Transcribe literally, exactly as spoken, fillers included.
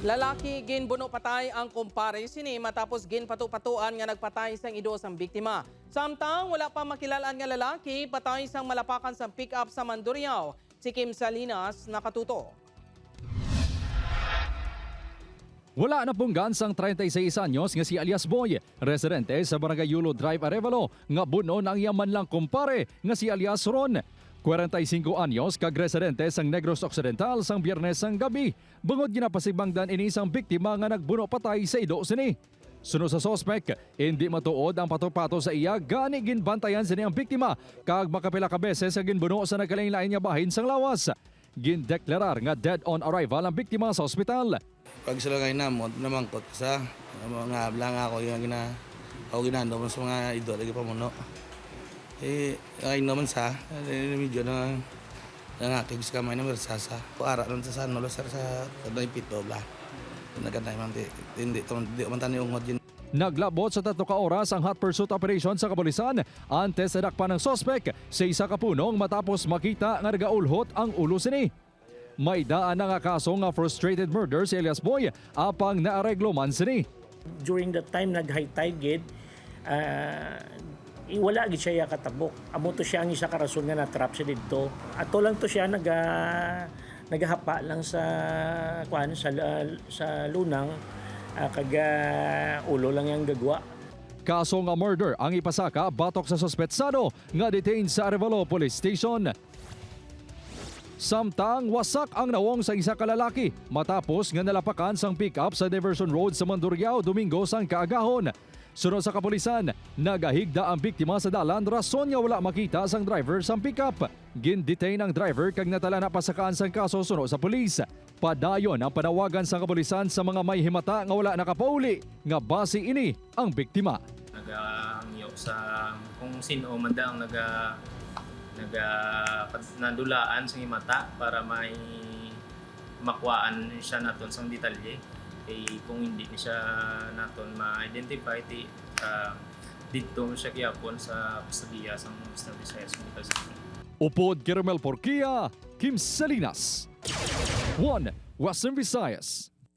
Lalaki, ginbuno patay ang kumpare sini matapos ginpato-patoan nga nagpatay sang ido sang biktima. Samtang wala pa makilal-an nga lalaki, patay sang malapakan sang pick-up sa Mandurriao, si Kim Salinas nakatuto. Wala napunggan sang treinta y seis anyos nga si alias Boy, residente sa Barangay Yulo Drive, Arevalo, nga bunon ang iya man lang kumpare nga si alias Ron, kwarenta y singko anyos, kag residente sang Negros Occidental, sang Biyernes sang gabi, bangod ginapasigbangdan ini sang biktima nga nagbuno patay sa ido sini. Suno sa suspek, indi matuod ang pato-pato sa iya, gani ginbantayan sini ang biktima kag makapila ka beses nga ginbuno sa nagkalain-lain nga bahin sang lawas. Gindeklarar nga dead on arrival ang biktima sa ospital. Pag sila nga hinamot, namangkot sa mga abla nga ako yung gina-, ako ginano man sa mga idol, lagi pamuno. Eh, ay naman sa, eh, medyo na nangakig sa kamay na mersasa. Kuara nun sa sano, sir, sa, sa may pito bla. Nagantay man, di, hindi, di man tani ungod yun. Naglabot sa tatlo ka oras ang hot pursuit operation sa kapulisan antes sa dakpan ang suspek sa isa ka punong matapos makita nga nagaulhot ang ulo sini. May daan na nga kaso nga frustrated murder si alias Boy, apang naareglo man sini. During that time, nag-high tide gid. Ah, i-, wala gid siya iya katabok. Amo to siya ang isa ka rason nga na-trap siya didto. Ato lang to siya naga-, nagahapa lang sa, kuan, sa la-, sa lunang, ah, kag, ah, ulo lang yang gagwa. Kaso nga murder ang ipasaka batok sa suspetsado nga detained sa Arevalo Police Station. Samtang wasak ang nawong sa isa ka lalaki matapos nga nalapakan sang pick-up sa Diversion Road sa Mandurriao, Domingo sang kaagahon. Suno sa kapulisan, nagahigda ang biktima sa dalan rason nga wala makita sang driver sang pick-up. Gin-detain ang driver kag natala na pasakaan sang kaso suno sa pulis. Padayon ang panawagan sang kapulisan sa mga may himata nga wala nakapauli nga basi ini ang biktima. Nagahangyo sa kung sino man da ang naga-, naga-, nadulaan sa himata para may makuhaan siya naton sang detalye. Kay kung hindi ni siya naton ma-identify, ti, ah, didto siya gihapon sa kustodiya sang Western Visayas Medical Center. Upod kay Romel Porquia, Kim Salinas, One Western Visayas.